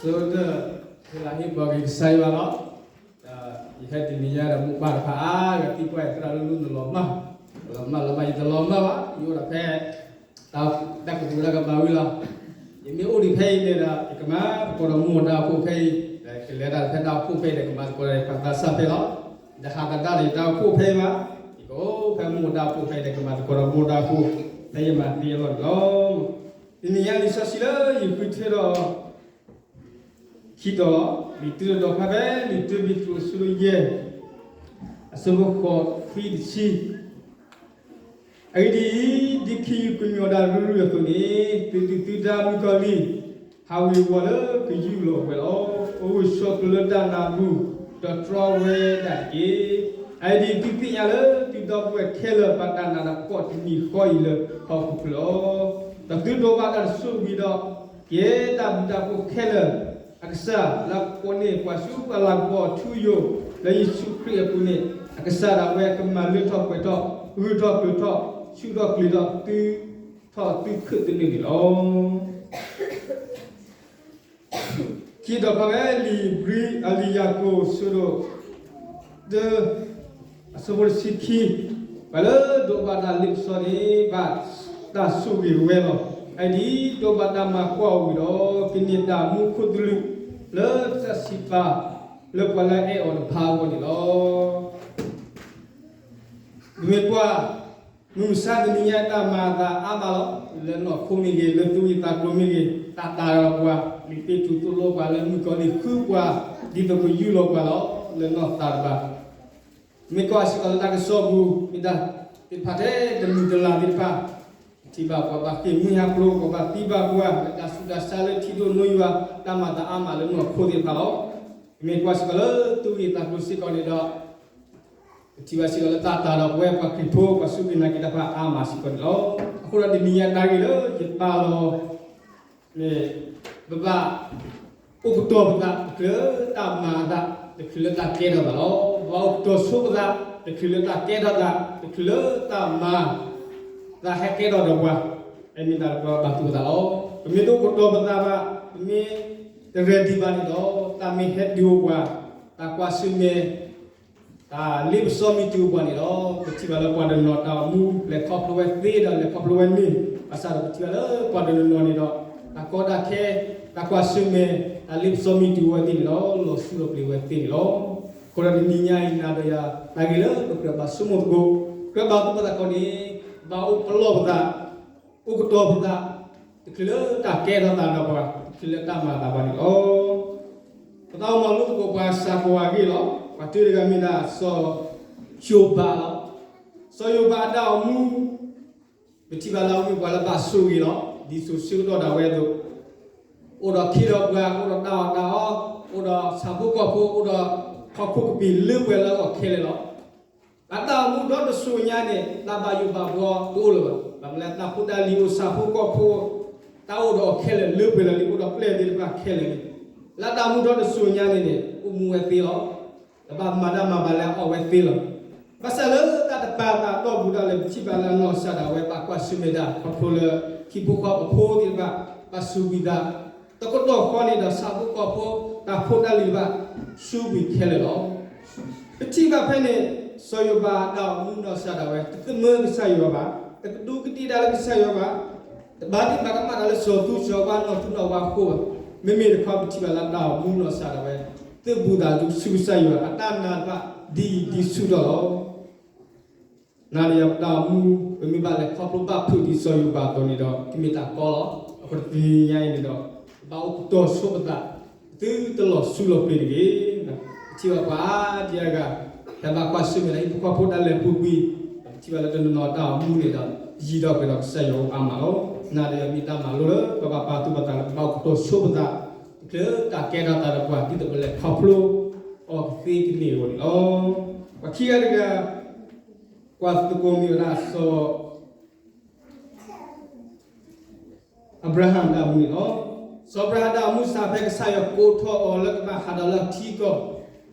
ဒီး ဟ့ၣ်လၤဟ့ၣ်ပှၤက့ၤကစၢ်ယွၤလီၤ. ဒီးယဟဲတနံၤညါဒီး မိၢ်ပၢ်တဖၣ်အါဂၤသံကွၢ်ယသရၣ်လၢလူနလီၤမၢ်, လီၤမၢ်လီၤမၢ် ယတလီၤမၢ်ဘၣ်, ယအိၣ်ဒီးဖဲ တၢ်ကပူၤတၢ်ကမၤဝံၤလီၤ. ယမ့ၢ်အိၣ်ဒံးဖဲအံၤန့ၣ်ဒီး ယကမၤသကိးဒီးမိၢ်ဒီးဖိဖဲအံၤ, ဒီးယကလဲၤတၢ်ဖဲတၢ်အိၣ်ဖှိၣ်ဖဲအံၤဒီး ကမၤသကိးဒီးပှၤသးစၢ်ဖဲလီၤ. ဒီးဟးသဒၣ်ဒီးယတၢ်အိၣ်ဖှိၣ်ဖဲအံၤဘၣ်, ယကအိၣ်ဖဲမိၢ်ဒီးဖိဖဲအံၤဒီး ကမၤသကိးဒီးမိၢ်ဒီးဖိ ဖဲယမၤသ့အလီၢ်န့ၣ်လီၤ. တနံၤညါလံာ်စီဆှံလၢယဃုထၢဒီး ခံတီၤ, လံာ်တၢဒီးဖျါဖဲ လံာ်တၢပ့းတရူး အဆၢဒိၣ်ယဲၢ်, အဆၢဖိဃိး ခွံ တဆံ. အဂ့ၢ်ဒ်အံၤ, ဒ်ခ့ယုၢ်ကညီၤဒၣ်ရုၢ်ရုၢ်အသိးန့ၣ်, သုဒုၣ်သုဒါမုၣ်ကီၤလံၢ် ဟးဝ့ၤဝီၤလၢကယူၢ်လီၤဝဲလီၤ. အိၣ်ဂၢၢ်ဆိးကျၢၤလၢတၢ်နးပူၤ, ဒီးတြီဝဲဒၣ်တက့ၢ်. အဂ့ၢ်ဒ်အံၤ, သုသ့ၣ်ညါလၢသုဒီပုၢ်ဝဲၢ်ခဲလၢာ် ဘၣ်တၢ်နာ်တၢ်ဖှီၣ်တနံၤဃီအံၤလၢဟီၣ်ခိၣ်ချၢလီၤ. ဒီးသုဒိးဘၣ်တၢ်တဆိၣ်ဝံၤဒီး ကယဲၢ်တၢ်ဘျုးတၢ်ဖှိၣ်ခဲလၢာ်အကစၢ်, လၢအကိးန့ၢ်ပှၤဆူအလၤကပီၤထူယိာ် လၢယ့ၣ်ၡူးခရံာ်အပူၤန့ၣ်, အကစၢ်ဒၣ်ဝဲကမၤလၢထီၣ်ပှဲၤထီၣ်, ဂုာ်ထီၣ်ပှဲၤထီၣ်, ဆူၣ်ထီၣ်ကျၢၤထီၣ်သုထီၣ်သုခူၣ်တန့ၢ်န့ၣ်လီၤ. ခံတီၤဖဲ လံာ်ဘြံ, အလံာ်ယၤကိာ် အဆၢဒိၣ်တၢ, အဆၢဖိတဆံခံ, ပှၤလၢဒိးဘၣ်တၢ်လ့ပစီန့ၣ် ဘၣ်တၢ်ဆိၣ်ဂ့ၤဝဲလီၤ. အဂ့ၢ်ဒ်အံၤ, ဒိးဘၣ်တၢ်မၤကွၢ်ဝံၤဒီး ကန့ၢ်တၢ်မူခိၣ်သလုး လၢတၢ်စံးပာ် လၢပှၤလၢအအဲၣ်အီၤတဖၣ်အဂီၢ်န့ၣ်လီၤ. ပမ့ၢ်ကွၢ် မုၢ်မဆါတနံၤညါ တၢ်မၤအသးအါမးလီၤ. လၢနီၢ်ခိမ့ၢ်ဂ့ၤ, လၢသူၣ်ဂ့ၢ်သးကျိၤမ့ၢ်ဂ့ၤ, တၢ်တၤဒီးပှၤ, လံာ်ပ့းတရူးသိၣ်လိပှၤလၢမုၣ်ကီၤလံၢ်ဃုပှၤ ဒ်သိးကယူၢ်လီၤပှၤလီၤ. လၢနီၢ်သးတဖၣ် မ့ၢ်ကွၢ်စ့ၢ်ကီးလၢတၢ်ကစီၣ်ပူၤ မ့ၢ်တၢ်သ့ၣ်တဖၣ်ထဲတမုာ်တလၤသ့ၣ်တဖၣ်, ပထံၣ်ဘၣ်ပှၤဘၣ်ဃ့ၢ်မှံဟးဖျိး, ပှၤဘၣ်သံဘၣ်ပှၢ်, လၢတၢ်ဆူးတၢ်ဆါလၢထံဒိၣ်နိယွၤ, တၢ်မၤသးအါမးလၢနီၢ်ခိသ့ၣ်တဖၣ်လီၤ. မ့ၢ်ကွၢ်စ့ၢ်ကီးလၢသူၣ်ဂ့ၢ်သးကျိၤစ့ၢ်ကီးန့ၣ်ဒီး ပထံၣ်ဘၣ်စ့ၢ်ကီးလၢတၢ်တၤဒီးပဝဲပှၤခရံာ်ဖိ ပှၤစူၢ်က့ၤနာ်က့ၤတၢ်တဖၣ်အါမးစ့ၢ်ကီးန့ၣ်လီၤ. အဃိဒီးတနံၤညါတၢ်ဂ့ၢ်လၢယပာ်လီၤ န့ၣ် ပဘၣ်အိၣ်ကတီၤပသး တချုးလၢတၢ်မၤအသး, တချုးလၢတၢ်ကဲထီၣ်သးလီၤ. ပဘၣ်အိၣ်ကတီၤဆိပသး တချုးလၢတၢ်ကဲထီၣ်သး, တချုးလၢတၢ်မၤသးဟဲကဲထီၣ်ဒီးပှၤ, အမ့ၢ်တၢ်လၢပဘၣ်သူၣ်ပသးလီၤ. ပမ့ၢ်တအိၣ်ကတီၤပသးဘၣ်, ပမ့ၢ်တ ready ဘၣ်န့ၣ်ဒီး တၢ်မ့ၢ်ဟဲတုၤအိၣ်ပှၤ, တၢ်ကွၢ်ဆၢၣ်မဲာ် တၢ်လ့ပစီမ့ၢ်တုၤအိၣ်ပှၤန့ၣ်ဒီး ပထံၣ်ဘၣ်လၢပှၤတနီၤတၢ်အိၣ်မူ လဲၤခီဖျိဝဲသ့ဒီး လဲၤခီဖျိဝဲန့ၢ်, ဘၣ်ဆၣ်ဒီးပထံၣ်ဘၣ်လၢပှၤတနီၤနီၤန့ၣ်ဒီး တၢ်ကီတၢ်ခဲ, တၢ်ကွၢ်ဆၢၣ်မဲာ်, တၢ်လ့ပစီမ့ၢ်တုၤအိၣ်ဝဲသ့ၣ်န့ၣ်ဒီး လီၤဆူလီၤပျံၤဝဲသ့န့ၣ်လီၤ. အဃိဒီးတနံၤညါအံၤ နၤဒီးယၤ တၢ်ဂ့ၢ်လၢပကြၢးဘၣ်ဆိကမိၣ်သကိး, ကြၢးဘၣ်သူၣ်ပသးခီန့ၣ်, ဘၣ်အိၣ်ပလီၢ်ပသး, အိၣ်ကတီၤပသး, တချုးလၢတၢ်ကဲထီၣ်သးဒီးပှၤ, တချုးလၢတၢ်မၤသးဘၣ်န့ၣ်လီၤ. ပသးအိၣ်မၤလိသကိးပှၤစှၤကိးဂၤအဂ့ၢ်လီၤ. ပှၤတဂၤမ့ၢ်ဒၣ်စီၤယိၤဘးလီၤ. စီၤယိၤဘးအတၢ်အိၣ်မူ ပထံၣ်ဘၣ်လၢအဝဲမ့ၢ်ပှၤလၢဘၣ်ဆိၣ်ဂ့ၤလီၤ. ဒ်သိးဆၢကတီၢ်ဒၣ်ဝဲအသိး, အိၣ်ဒီးခ့ဒီးပှၤ, အိၣ်ဒီးတၢ်အီၣ်တၢ်အီ, အိၣ်ဒီးဆၣ်ဖိကီၢ်ဖိ, အိၣ်ဒီးဟီၣ်ခိၣ်ကပံာ်လၢပှဲၤလၢအဂီၢ်ခဲလၢာ်လီၤ. အတၢ်အိၣ်မူဒီတစိၤညါန့ၣ် တၢ်ဘၣ်ယိၣ်ဘၣ်ဘှီတအိၣ်လၢၤဘၣ်. ဘၣ်မနုၤလဲၣ် တၢ်ဖိတၢ်လံၤအိၣ်, ဆၣ်ဖိကီၢ်ဖိ, တၢ်အိၣ်ဒီးအီၤခဲလၢာ်လၢပှဲၤလီၤလံ, အိၣ်ဒီးပျဲၢ်သ့ၣ်တဖၣ်ခဲလၢာ်လံ. လၢတၢ်အိၣ်မူဒီတစိၤညါန့ၣ်န့ၣ် အိၣ်မူဝဲသ့လီၤ. တဘၣ်မၤတၢ်မၤဘၣ်လၢအီၣ်ဝဲသ့လီၤ. ဘၣ်ဆၣ်လၢတၢ်တပာ်သးတီၢ်ပူၤဒၣ်လဲာ် ပထံၣ်ဘၣ်လၢအနီၢ်ကစၢ်ဒၣ်ဝဲ ဘၣ်ကွၢ်ဆၢၣ်မဲာ်တၢ်ခီဖျိလၢ ဟံၣ်ဖိဃီဖိသ့ၣ်တဖၣ် ဘၣ်စူးကွံာ်သး, တကတီၢ်ဃီန့ၣ်ဒီး ဆၣ်ဖိကီၢ်ဖိ တၢ်ဖိတၢ်လံၤတဖၣ် စူးကွံာ်ခဲလၢာ်လီၤ. ပထံၣ်ဘၣ်ဖဲန့ၣ် စီၤယိၤဘးအတၢ်အိၣ်မူနီၢ်ကစၢ်ဒၣ်ဝဲ တသမၢကစၢ်ယွၤဘၣ်, တကဒူးကဒ့ၣ်တၢ်လၢကစၢ်ယွၤဘၣ်, တဘၣ်ဒံးဘၣ်ကမၣ်တၢ်လၢစီၤသူစီၤဝါနီၢ်သူနီၢ်ဝါအဃိဘၣ်. မ့မ့ၢ်တခီ ပထံၣ်ဘၣ်လၢအတၢ်အိၣ်မူနီၢ်ကစၢ်ဒၣ်ဝဲ သုးဘူးသးဆူကစၢ်ယွၤ အတၢ်နာ်တဖၣ် ဒ်အံၤဒ်ဆူၣ်ထီၣ်လီၤ. နၤဒီးယၤပတၢ်အိၣ်မူ ပမ့ၢ်ဘၣ်လဲၤခီဖျိဘၣ်ဖုးဒ်စီၤယိၤဘးအသိးန့ၣ်ဒီး ကမ့ၢ်တၢ်ကီလီၤ. အဃိတနံၤညါအံၤန့ၣ်ဒီး ဘၣ်အိၣ်ကတီၤဆိပသး သုတလီၤဆူလီၤပျံၤတဂ့ၤ. ပထံၣ်ဘၣ်ပှၤအါဒံအါဂၤ ဟဲဘၣ်ကွၢ်ဆၢၣ်မဲာ်လၢဟံၣ်ဖိဃီဖိတၢ်လဲၤပူၤကွံာ်, ပထံၣ်ဘၣ်လၢတနီၤနီၤတၢ်အိၣ်မူန့ၣ်ဒီး ယံၤထီၣ်ပှဲၤဒီးကစၢ်ယွၤအအိၣ်အါမးလီၤ. နၤဒီးယၤမ့ၢ်တၢ်မၤလိလၢ ပဘၣ်ပာ်သူၣ်ပာ်သးလၢ ပဘၣ်အိၣ်ကတီၤဆိပသး တချုးတၢ်ကဲထီၣ်သးဒီးပှၤ ဒ်သိးပလဲၤခီဖျိအီၤကသ့ကန့ၢ်အဂီၢ်န့ၣ်လီၤ. ပှၤခံဂၤတဂၤ ကွၢ်သကိးမ့ၢ်ဝဲဒၣ်စီၤ အၤဘြၤဟၣ်တၢ်အိၣ်မူန့ၣ်လီၤ. စီၤအၤဘြၤဟၣ်တၢ်အိၣ်မူစးဖဲကစၢ်ယွၤကိးထီၣ်အီၤလၢကဘၣ်ဟးဒီးလၢထံကီၢ်,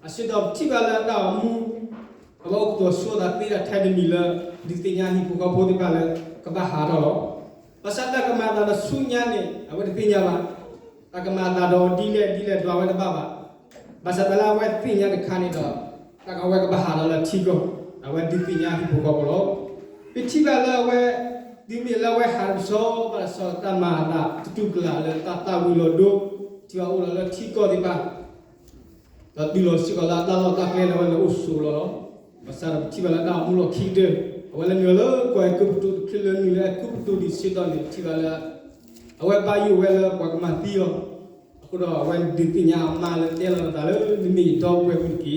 အဆၢကတီၢ်ပထံၣ်ဘၣ်လၢအတၢ်အိၣ်မူ အဝဲအိၣ်ကတီၤဆိအသးသ့ဒၣ်ထဲတမံၤလၢ ဒုးသ့ၣ်ညါဟံၣ်ဖိဃီဖိသ့ၣ်တဖၣ်လၢ ကဘၣ်ဟးထီၣ်လီၤ. ဘၣ်ဆၣ်တၢ်ကမၤအသးဒီးဆူညါန့ၣ် အဝဲတသ့ၣ်ညါဘၣ်. တၢ်ကမၤအသးဒီးအီၤဒ်လဲၣ်ဒ်လဲၣ် ဒွးဝဲတဘၣ်ဘၣ်. ဘၣ်ဆၣ်သနာ်က့လၢအဝဲသ့ၣ်ညါတခါန့ၣ်ဒီး တၢ်ကဝဲကဘၣ်ဟးဒီးလၢထံကီၢ်, အဝဲဒုးသ့ၣ်ညါဟံၣ်ဖိဃီဖိလီၤ. ပထံၣ်ဘၣ်လၢအဝဲ တုၤမ့ၢ်လၢအဝဲဟးတဆီဘၣ်တဆီ တၢ်မၤအသးတတူၢ်ကလာ်လၢတၢ်သၣ်ဝံၤလီၤဒိ ထံၣ်ဘၣ်အိၣ်လီၤလၢထံကီၢ်သ့ၣ်တဖၣ် ဒီးတုၤလီၤစ့ၢ်ကီးလၢအတၢ်လီၢ်တၢ်ကျဲလၢအဝဲန့ၣ်အိၣ်ဆိးလီၤလီၤ. ဘၣ်ဆၣ်ဒီးပထံၣ်ဘၣ်လၢတၢ်အိၣ်မူလီၢ်ခံကတၢၢ် အဝဲလၢနုာ်လီၤလၢကီၢ်အဲၤကူပတူး တချုးလၢနုာ်လၢအဲၤကူပတူးဒံးဆၢကတီၢ်န့ၣ် ပထံၣ်ဘၣ်လၢ အဝဲဘၣ်ယိၣ်ဝဲလၢပှၤကမၤသံအီၤ, အဃိဒီးအဝဲဒုးသ့ၣ်ညါအမါလၢတဲလီၤအသးလၢနမ့ၢ်ယဒီပုၢ်ဝဲၢ်မုၣ်တက့ၢ်.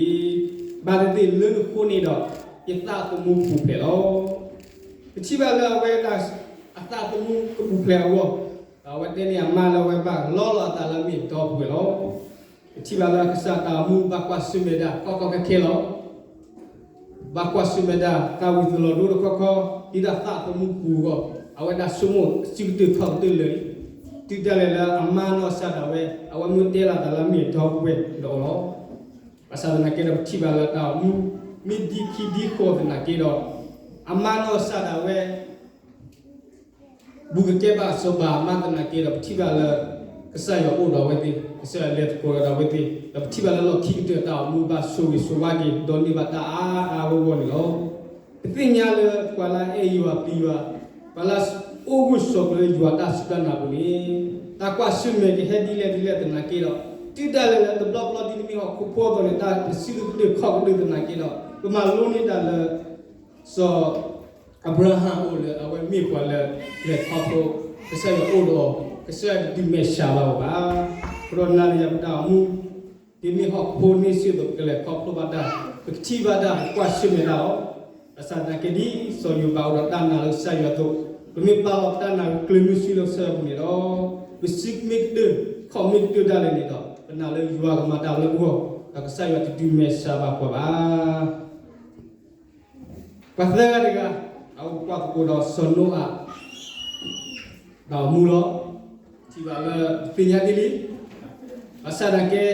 ဘၣ်သ့ၣ်သ့ၣ်လၢနဃိန့ၣ်ဒီး ယသးသမူပူၤဖျဲးလီၤ. ပထံၣ်ဘၣ်လၢအဝဲဒၣ် အသးသမူကပူၤဖျဲးအဂီၢ်, ဒီးအဝဲတဲန့ၢ်အမါလၢအဝဲဘၣ်လီလီၤအသးလၢအမ့ၢ်ယဒီပုၢ်ဝဲၢ်လီၤ. ပထံၣ်ဘၣ်လၢကစၢ်တၢ်အိၣ်မူဘၣ်ကွၢ်ဆၢၣ်မဲာ်တၢ်ကီကီခဲခဲလီၤ. ဘၣ်ကွၢ်ဆၢၣ်မဲာ်တၢ် တၢ်ဝံၤသလီၤဒိတခီခီ ဒ်တၢ်သးသမူပူၤအဂီၢ်, အဝဲဒၣ်ဆိကမိၣ်စုကတၢၢ်ခီၣ်ကတၢၢ်လၢာ်လံ. တုၤဒၣ်လဲာ်လၢအမါနီၢ်ကစၢ်ဒၣ်ဝဲ အဝဲမ့ၢ်တဲလီၤအသးလၢအမ့ၢ်ယဒီပုၢ်ဝဲၢ်ဒီးအီၤလီၤ. ဘၣ်ဆၣ်သနာ်က့ဒီး ပထံၣ်ဘၣ်လၢတၢ်အိၣ်မူ မ့ၢ်ဒံခံဒံဃီသနာ်က့ဒီး အမါနီၢ်ကစၢ်ဒၣ်ဝဲ ဘူးကတဲဘၣ်စီၤပၤအမါသနာ်က့ဒီး ပထံၣ်ဘၣ်လၢ ကစၢ်ယွၤအိၣ်ဒီးအဝဲသ့ၣ်, ကစၢ်ယွၤလဲၤသကိးဒီးအဝဲသ့ၣ်, ဒီးပထံၣ်ဘၣ်လၢလီၢ်ခံကတၢၢ်တၢ်အိၣ်မူဘၣ်ဆိၣ်ဂ့ၤဆိၣ်ဝါက့ၤ ဒီးန့ၢ်ဘၣ်တၢ်အါအါဂီၢ်ဂီၢ်န့ၣ်လီၤ. ပသ့ၣ်ညါလၢပှၤလၢအအဲၣ်ယွၤပျံၤယွၤ, ပှၤလၢအိၣ်ဂၢၢ်ဆိးကျၢၤလၢယွၤတၢ်စူၢ်တၢ်နာ်အပူၤန့ၣ် တၢ်ကွၢ်ဆၢၣ်မဲာ်ကဟဲဒ်လဲၣ်ဒ်လဲၣ်သနာ်က့ဒီး တုၤဒၣ်လဲာ်လၢတဘျီဘျီဒ်နမ့ၢ်ဟီၣ်ခိၣ်ဖိအသိးန့ၣ် တၢ်ပစုကတၢၢ်ခီၣ်ကတၢၢ်သနာ်က့ဒီး ပမၤလိန့ၢ်တၢ်လၢ စီၤအၤဘြၤဟၣ်အအိၣ်လၢအဝဲမ့ၢ်ပှၤလၢ လဲၤခီဖျိ ကစၢ်ယွၤအိၣ်ဒီးအီၤ, ကစၢ်ယွၤတဒုးမဲာ်ဆှးဘၣ်အီၤဘၣ်. အဃိဒီးနၤဒီးယၤပတၢ်အိၣ်မူ ဒ်မ့ၢ်ဟီၣ်ခိၣ်ဖိန့ၣ်စ့ၢ်ကီး ပကလဲၤခီဖျိဘၣ်တၢ်, ပကထံၣ်ဘၣ်တၢ် ပကွၢ်ဆၢၣ်မဲာ်တၢ်လီၤ. ဘၣ်ဆၣ်သနာ်က့ဒ်စီၤယိၤဘးအိၣ်ဒီးတၢ်နာ်လၢကစၢ်ယွၤအသိး, ပမ့ၢ်ပာ်လီၤပတၢ်နာ်ဂ့ၤကျၢၤမုဆူလၢကစၢ်ယွၤအပူၤန့ၣ်ဒီး ပစုမ့ၢ်ကတၢၢ် ခီၣ်မ့ၢ်ကတၢၢ်ဒၣ်လဲာ်န့ၣ်ဒီး ပနာ်လၢယွၤကမၤတၢ်လၢပဂီၢ်, ဒီးကစၢ်ယွၤတဒုးမဲာ်ဆှးဘၣ်ပှၤဘၣ်. ပှၤသၢဂၤတဂၤ အအိၣ်ကွၢ်သကိးဒီးစီၤနိအၤ တၢ်အိၣ်မူလီၤ. ထံၣ်ဘၣ်လၢပသ့ၣ်ညါဒ်လံ, ဘၣ်ဆၣ်သနာ်က့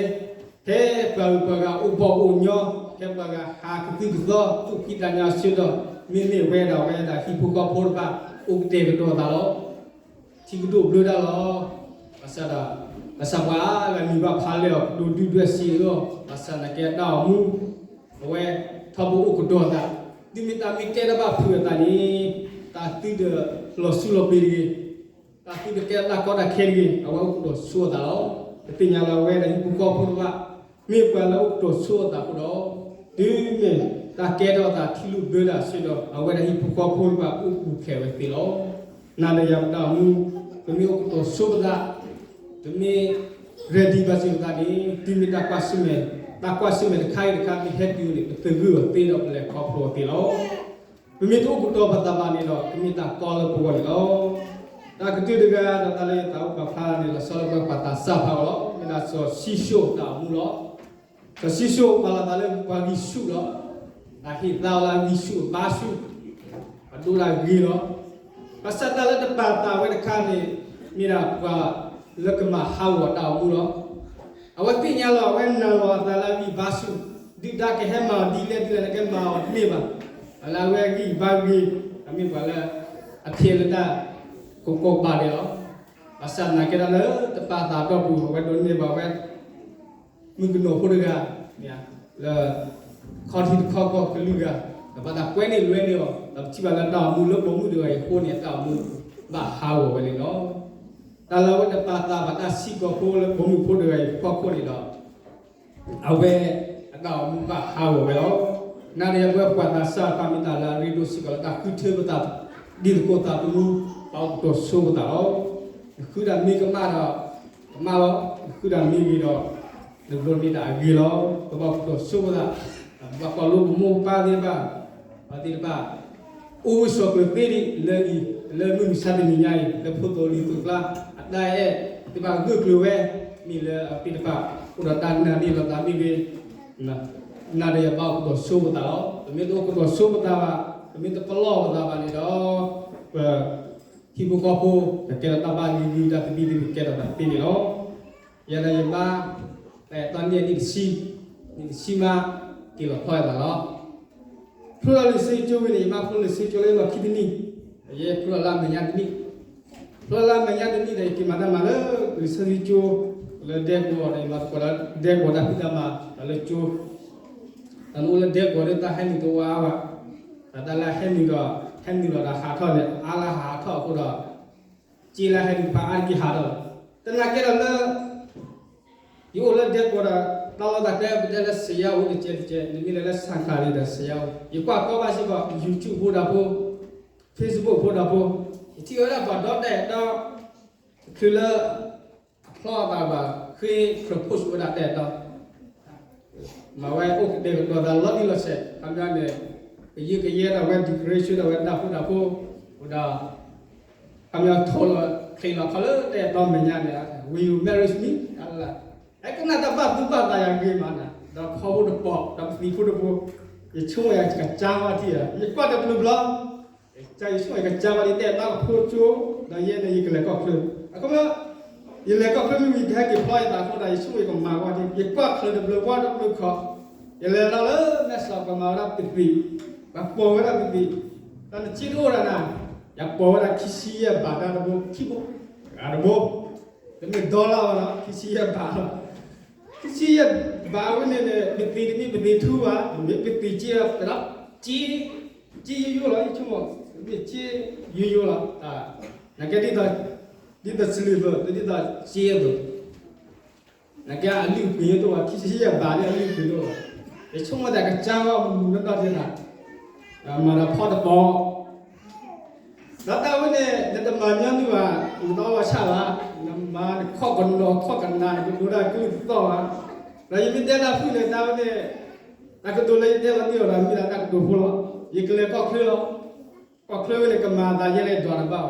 ဖဲပှၤဂုၤပှၤဂၤအိၣ်ဘီၣ်အိၣ်ညီ, ဖဲပှၤဂၤဟးကသုၣ်ကသီ သူၣ်ဖှံသးညီအဆၢဒီး မ့မ့ၢ်ဝဲဒၣ်ဝဲဒၣ်ဟံၣ်ဖိဃီဖိတဖၣ် အိၣ်ကတဲာ်ကတီၤသးလီၤ. ထံကဒိၣ်ဘျၢတၢ်လီၤ. ဘၣ်ဆၣ်ဒီး ဘၣ်ဆၣ်ပှၤဂၤမံၤဘၣ်ဖးလဲၢ်အီၤ ကဒိးဒုၣ်ဒွဲၣ်စံးအၢအီၤ, ဘၣ်ဆၣ်သနာ်က့အတၢ်အိၣ်မူ အဝဲထီဘိအိၣ်ကတီၤသး, တုၤမ့ၢ်တၢ်မ့ၢ်တဲတၢ်ဘၣ်ဖုးအသးန့ၣ် တၢ်သုဒီးလီၤဆူလီၤပျံၤတဂ့ၤ, တၢ်သုဒီးကဲတၢ်ကီတၢ်ခဲတဂ့ၤ, အဝဲအိၣ်ကတီၤဆိအသးလီၤ. ပသ့ၣ်ညါလၢအဝဲဒၣ်ဟံၣ်ဖိဃီဖိတဖၣ် မ့ၢ်ပှၤလၢအိၣ်ကတီၤဆိအသးအဃိဒီး တုၤမ့ၢ်တၢ်ကဲထီၣ်အသးထံလုၢ်ဘၢတၢ်အဆၢဒီး အဝဲဒၣ်ဟံၣ်ဖိဃီဖိတဖၣ်အိၣ်ပူၤဖျဲးဝဲသ့လီၤ. နၤဒီးယၤပတၢ်အိၣ်မူ ပမ့ၢ်အိၣ်ကတီၤဆိပသး, ပမ့ၢ် ready ဘၣ်စ့ၢ်ကီးပသးန့ၣ် တုၤမ့ၢ်တၢ်ကွၢ်ဆၢၣ်မဲာ်, တၢ်ကွၢ်ဆၢၣ်မဲာ်တခါဂ့ၤတခါမ့ၢ်ဟဲတုၤန့ၣ် ပသဂၢၢ်အီၤသ့ဒီးပလဲၤခီဖျိအီၤသ့လီၤ. ပမ့ၢ်တအိၣ်ကတီၤပသးဘၣ်န့ၣ်ဒီး ကမ့ၢ်တၢ်ကီလၢပဂီၢ်န့ၣ်လီၤ. တၢ်ကတၢၢ်တဂၤဒီးတၢ်လၢယသးအိၣ်ပာ်ဖျါန့ၣ် လီၤဆီလၢပှၤကွၢ်သးစၢ်ဖးအီၤလီၤ. မ့ၢ်ဒၣ်စီၤၡံၣ်စိၣ်တၢ်အိၣ်မူလီၤ. စီၤၡံၣ်စိၣ်ပာ်လီၤသးလၢပှၤဂံၢ်ဆူၣ်လီၤ. တၢ်ဟ့ၣ်သါအီၤလၢအဂံၢ်ဆူၣ်အဘါဆူၣ်, အဒိၣ်တၢ်ဂ့ၤလီၤ. ဘၣ်ဆၣ်တၢ်လၢတပာ်သးဝဲတခါန့ၣ် မ့ၢ်ဒၣ်ပှၤလၢကမၤဟးဂီၤတၢ်အိၣ်မူလီၤ. အဝဲသ့ၣ်ညါလီၤ အဝဲနာ်လီၤအသးလၢအဂံၢ်ဘါဆူၣ်, ဒုၣ်ဒါကဟဲမၤအီၤဒ်လဲၣ်ဒ်လဲၣ်န့ၣ် ကမၤအီၤတန့ၢ်ဘၣ်. လၢအဝဲအဂံၢ်ဘါဂ့ၤ, အမ့ၢ်ပှၤလၢ အဖျဲလၢတၢ်ကီကီဘၣ်ဒဲးလီၤ. ဘၣ်ဆၣ်သနာ်က့ဒၣ်လၢတပာ်သးတီၢ်ပူၤ အဝဲဒိးန့ၢ်ဘၣ်ဝဲ မုၣ်ကနီၤဖိတဂၤ လၢ ခီထံတခီကီၢ်ကလုာ်ဂၤ, ဒီးဘၣ်တၢ်ကွဲန့ၢ်လွဲန့ၢ်အီၤ, ဒီးပထံၣ်ဘၣ်လၢတၢ်အိၣ်မူလၢပိာ်မုၣ်တဂၤအံၤအဃိန့ၣ် အတၢ်အိၣ်မူဘၣ်ဟးဂီၤဝဲန့ၣ်လီၤ. တၢ်လၢအဝဲတပာ်သးဘၣ်တၢ်ဆံးကိာ်ဖိလၢပိာ်မုၣ်ဖိတဂၤအံၤအဖီခိၣ်န့ၣ်ဒီး အဝဲအတၢ်အိၣ်မူဘၣ်ဟးဂီၤဝဲလီၤ. နၤဒီးယၤပဝဲကွၢ်သးစၢ်တဖၣ် မ့ၢ်တၢ်လၢအရ့ဒိၣ်စ့ၢ်ကီးလၢတၢ်ဃုထၢပသး ဒ်သကိးသးသမူ ဘၣ်အိၣ်ကတီၤဆိပသးလီၤ. နဃုဒၣ်မ့ၢ်ကမၣ်ဒီး ကမၣ်လီၤ, နဃုဒၣ်မ့ၢ်ဂ့ၤဒီး နဒိးန့ၢ်ဒၣ်အဂ့ၤလီၤ. ပဘၣ်အိၣ်ကတီၤဆိပသး, ပဘၣ်ကွၢ်လိပမိၢ်ပပၢ်သ့ၣ်တဖၣ်, ပှၤသ့ၣ်တဖၣ် အိၣ်ဂၢၢ်ဆိးကျၢၤသ့ဒံးလၢအံၤ လၢမုၢ်မဆါတနံၤညါအံၤ လၢဖိသိၣ်လံၤသိၣ်ကျါ အတၢ်အဲၣ်သ့ၣ်တဖၣ်ဂၢၢ်ကျၢၤဝဲ မ့ၢ်လၢအဝဲသ့ၣ်တဖၣ် အိၣ်ဒီးတၢ်နာ်န့ၢ်လိာ်သးမ့ၢ်ဂ့ၤ, နၤဒီးယၤဘၣ်အိၣ်ကတီၤဆိပသးလီၤ. ပမ့ၢ်တအိၣ်ကတီၤဆိပသးဘၣ်, ပမ့ၢ်တပလီၢ်ပသးဘၣ်န့ၣ်ဒီး ပ ဟံၣ်ဖိဃီဖိ ကကဲထီၣ်တၢ်ဘၣ်ဂံၢ်ဂုာ် တၢ်သဘံၣ်သဘုၣ်ကဲထီၣ်တၢ်သ့န့ၣ်လီၤ. ယၤဒီးယမါ တၢ်အဲၣ်တီနံၣ်အနံၣ်တဆံ, နံၣ်တဆံမး က့ၤလီၤဖီၣ်အသးလီၤ. ဖျိလၢလံာ်စီဆှံကၠိဝံၤန့ၣ် ယမါဖျိလံာ်စီဆှံကၠိလၢလီၢ်ခံတနံၣ်, ယဲဖျိလၢအမဲာ်ညါတနံၣ်, ဖျိလၢအမဲာ်ညါတနံၣ်ဒီး ယက့ၤမၤတၢ်မၤလၢလံာ်စီဆှံကၠိ လၢဒဲကဝီၤန့ၣ် မၤသကိးဒီးဒဲကဝီၤတၢ်ဖံးတၢ်မၤ ဒီးလၢကၠိ, တၢ်နအိၣ်လၢဒဲကဝီၤဒီးတၢ်ဟဲနုာ်တအိၣ်အါဘၣ်, တၢ်လၢဟဲနုာ်ဒီး ဟဲနုာ်လီၤဒီးဟးထီၣ်န့ၣ် အါလၢဟးထီၣ်အဃိဒီး က့လၢဟဲနုာ်တဖၣ်အါတက့ၢ်ဟးထီၣ်လီၤ. သနာ်က့ဒီးလၢ ယအိၣ်လၢဒဲကဝီၤဒီး တၢ်လီၢ်တၢ်ကျဲပတဲလၢစယါအိၣ်တကဲတကဲ, နမ့ၢ်လဲၤလၢဆၣ်ခးလံဒီးစယါအိၣ်, ယကွၢ်ကီဘၣ်စ့ၢ်ကီး YouTube ဖိဒီးဖိ, Facebook ဖိဒီးဖိ, ယထံၣ်ဝဲဒၣ်ပှၤဒီးတဲာ်ဒီး တချုးလၢ အဖျီအသးဘၣ် ဃ့ propose ဝဲဒၣ်တဲာ်ဒီး မၤဝဲအိၣ်ကတဲာ်ကတီၤသးလီၤတံၢ်လီၤဆဲး, ခီပညီန့ၣ် ကယုၢ်ကယဲဒီးဝဲ decoration ဒီးဝဲဒၣ်ဖိဒၣ်ဖိ, ဒီး ခီပညီထိးလီၤချ့လီၤခီလၢတဲာ်ဒီမဲာ်ညါန့ၣ် Will you marry me? အဲကနၣ်တၢ်ဘၣ်သူၣ်ဘၣ်သးယၤဂ့ၤမးနၤ, ဒီးဖီဖိတပိာ် ဒီးပသံးဖိတဖိ, ယဆိကမိၣ်ယကစၢ်ဝါထံၣ်ဧါ, ယကွၢ်တဘျုးဘျီ ယဆိကမိၣ်ယကစၢ်ဝါဒ်တဲာ်တၢ်ကဖိကၠိ, ဒီးယဲန့ၣ်ယကလဲၤကီၢ်ချၢ, အခီပညီ ယလဲၤကီၢ်ချၢမ့ၢ်ဝံၤ ယကဟဲက့ၤဖျီယသးအဃိဒီး ယဆိကမိၣ်ယကမၤဝဲဒၣ်, ယကွၢ်ချၢတဘျုးဝါတဘျုးခီ, ယလဲၤလီၤလၢမဲၢ်ဆီး ပှၤမၤဝဲဒၣ်ပသံး, ပှၤပိာ်ဝဲဒၣ်ပသံး, ဒီးနစ့တအိၣ်ဒီးနၤ, ယပိာ်ဝဲဒၣ်ခံဆံယဲၢ်ဘးတၢ်တဘိ ခံဘိ, ဂၤတဘိ, တမ့ၢ်ဒီလၢ်ဘၣ်ဒီး ခံဆံယဲၢ်ဘးလီၤ. ခံဆံယဲၢ်ဘးဝဲန့ၣ်န့ၣ် ပသံးတမ့ၢ်ပသံးထူဘၣ်, မ့ၢ်ပသံးက့ဒီး ကဒီးက့, က့ယိယိလီၤ ယဆိကမိၣ်, မ့ၢ်က့ယိယိလီၤ, နကဲဒ်သိး ဒ်သိး silver ဒ်သိးက့အသိး, နကဲအလုၢ်အပှ့ၤယိတအိၣ်ဘၣ်, ခံဆံယဲၢ်ဘးလၢအလုၢ်အပှ့ၤတအိၣ်ဘၣ်, ယဆိကမိၣ်သးကစၢ်ဝါမူမူနီၢ်နီၢ်ဒ်နၤ, မၤဒီးဖီတပိာ် ဒီးတၢ်ဝဲန့ၣ် နတမၤညီနုၢ်ဘၣ်, နတအီၣ်ဝဲဆၣ်ဘၣ်, နမၤနခီၣ်ကနီၤခီၣ်ကနၤ နကဒိတၢ်ကလုၢ်သီၣ်ဘၣ်, ဒီးယမ့ၢ်တဲတၢ်ဖုၣ်န့ၣ် တၢ်ဝဲန့ၣ် တၢ်ကတိၤလၢယတဲလီၤတ့ၢ်အီၤဒီး မ့ၢ်ဒၣ်တၢ်ကတိၤဖိလီၤ. ယကလဲၤကီၢ်ချၢလီၤ. ကီၢ်ချၢဝဲန့ၣ် ကမၤသးယဲလၢယဒွးတဘၣ်ဘၣ်,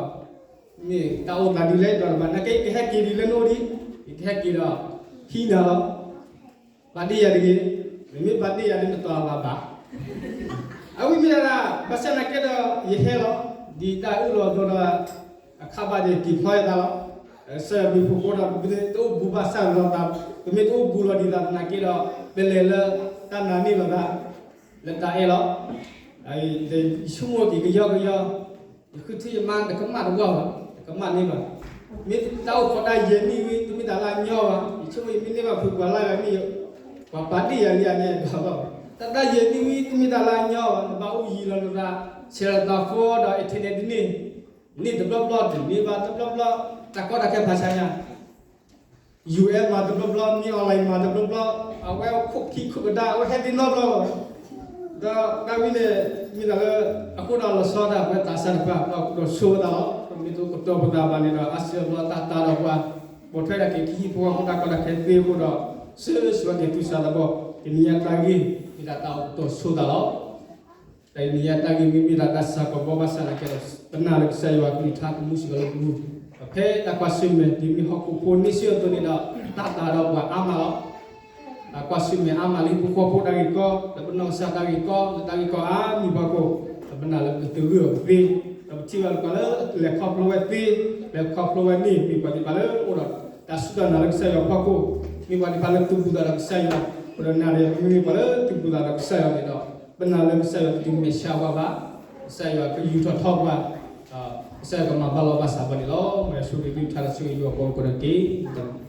မ့ၢ်တၢ်အိၣ်သးဒ်လဲၣ်ယဒွးတဘၣ်, နာ်က့ယကဟဲက့ၤဒ်လဲၣ်နအိၣ်ဒံး, ယကဟဲက့ၤဒီး ဟံးနၤလီၤ. ပာ်တ့ၢ်ယၤတဂ့ၤ, မ့မ့ၢ်ပာ်တ့ၢ်ယၤဒ်နတီၤအလၤဘၣ်. အဝဲမ့ၢ်ဒၣ် ဘၣ်ဆၣ်နာ်က့ဒီးယဟဲလီၤ, ဒ်တၢ်အုၣ်လီၤအသီဒီး အခါဘၣ်န့ၣ် က့ၤဖျီယသးလီၤ. ကစၢ်ယွၤဘျုးဖှိၣ်ဃိဒီး ပမ့ၢ်တအိၣ်ဘူးဘၣ်ဆၣ်လီၤသး, ပမ့ၢ်တအိၣ်ဘူးလီၤဒံးသးသနာ်က့ဒီး ပလဲၤလၢတၢ်နာ်န့ၢ်လီၤသး လၢတၢ်အဲၣ်လီၤ. ယဆိကမိၣ်က့ၤကယီကယီ, ယဃုထံၣ်ယမါတကမၣ်တဝၢ်ဘၣ်, တကမၣ်န့ၢ်ဘၣ်. မ့ၢ်တၢ်အိၣ်ခိးတၢ်ယဲၢ်နံၣ်ဝံၤ တမ့ၢ်တၢ်လၢအညီဘၣ်, ယဆိကမိၣ်ယမ့ၢ်န့ၢ်ဘၣ်ဖုပှၤလၢ်ဂၤမ့ၢ် ပှၤပာ်တ့ၢ်ယၤလံဧါန့ၣ်ဘၣ်ဘၣ်. တၢ်တၢ်ယဲၢ်နံၣ်ဝံၤ တမ့ၢ်တၢ်လၢအညီဘၣ်, နဘၣ်အိၣ်ယံၤလီၤနသး, ဆဲးလီၤသးဖိဒီး internet တန့ၢ်, န့ၢ်တဘျီဘျီ တန့ၢ်ဘၣ်တဘျီဘျီ, တၢ်ကီတၢ်ခဲဖးဆါညါ ယူၢ်အဲၣ်မၤတဘျီဘျီ, မ့ၢ် online မၤတဘျီဘျီ, အဝဲအိၣ်ခိၣ်ခံခိၣ်ကဒါ အဝဲဟဲသ့ၣ်နီတဘျီလီၤ. ဒီးတၢ်ဝဲန့ၣ် မ့ၢ်တၢ်လၢ အဃိဒီးလီၤဆီဒၣ်ပဝဲသးစၢ်တဖၣ် ဒီးကတိၤဆိဝဲသးလီၤ. ပမ့ၢ်တအိၣ်ကတီၤပသးဘၣ်န့ၣ်ဒီး အါစုအါဘျီတၢ်တၢ်ဒီးပှၤ ပိာ်ထွဲဒၣ်က့ၤကဟံၣ်ဖိဃီဖိတၢ်ကီတၢ်ခဲသ့အဃိဒီး ဆၢဂ့ၤဆၢဝါက့ၤသူၣ်စၢ်သးဘီၣ်, တနံၤညါတၢ်ဂ့ၢ် မ့ၢ်ဒၣ်တၢ်အိၣ်ကတီၤဆိသးလီၤ. တနံၤညါတၢ်ဂ့ၢ်မ့ၢ်မ့ၢ်ဒၣ်တၢ်ဆၢကတီၢ်ဘၣ်ဆၣ်သနာ်က့ဒီး ပနာ်လၢကစၢ်ယွၤကလုၢ်ကထါသမူစ့ၢ်ကီးလၢပပူၤ, ဒီးဖဲတၢ်ကွၢ်ဆၢၣ်မဲာ်ဒ်မ့ၢ်ဟီၣ်ခိၣ်ဖိန့ၣ်စ့ၢ်ကီးအသိးန့ၣ်ဒီး တၢ်တၢ်ဒီးပှၤအါမးလီၤ. တၢ်ကွၢ်ဆၢၣ်မဲာ်အါမးလၢဟံၣ်ဖိဃီဖိတၢ်ဂ့ၢ်ကီ, လၢပနီၢ်ကစၢ်တၢ်ဂ့ၢ်ကီ, လၢတၢ်ဂ့ၢ်ကီအါမံၤအဖီခိၣ်, ဒီးပနာ်လၢပကတဂၢၢ်အီၤကသ့, ဒီးပထံၣ်ဘၣ်လၢပှၤလၢလဲၤခီဖျိဝဲသ့, လဲၤခီဖျိဝဲန့ၣ် မ့ၢ်ပှၤသ့ၣ်တဖၣ်လၢအိၣ်ဒီးတၢ်စူၢ်တၢ်နာ်လၢကစၢ်ယွၤအဖီခိၣ်, မ့ၢ်ပှၤသ့ၣ်တဖၣ်လၢသူၣ်ဘံၣ်သးဒီးကစၢ်ယွၤ, ပဒီးနာ်ဒီးပမ့မ့ၢ်ပှၤလၢသူၣ်ဘံၣ်သးဒီးကစၢ်ယွၤန့ၣ်ဒီး ပနာ်လၢကစၢ်ယွၤတဒုးမဲာ်ဆှးပှၤဘၣ်, ကစၢ်ယွၤကယူးထီၣ်ထီပှၤ, ကစၢ်ယွၤကမၤဘၣ်လီၤဘၣ်စးပှၤန့ၣ်လီၤ. မ်ယွၤဆိၣ်ဂ့ၤကလုၢ်ကထါဒီးဆိၣ်ဂ့ၤယွၤပှၤကိးဂၤဒဲးတက့ၢ်.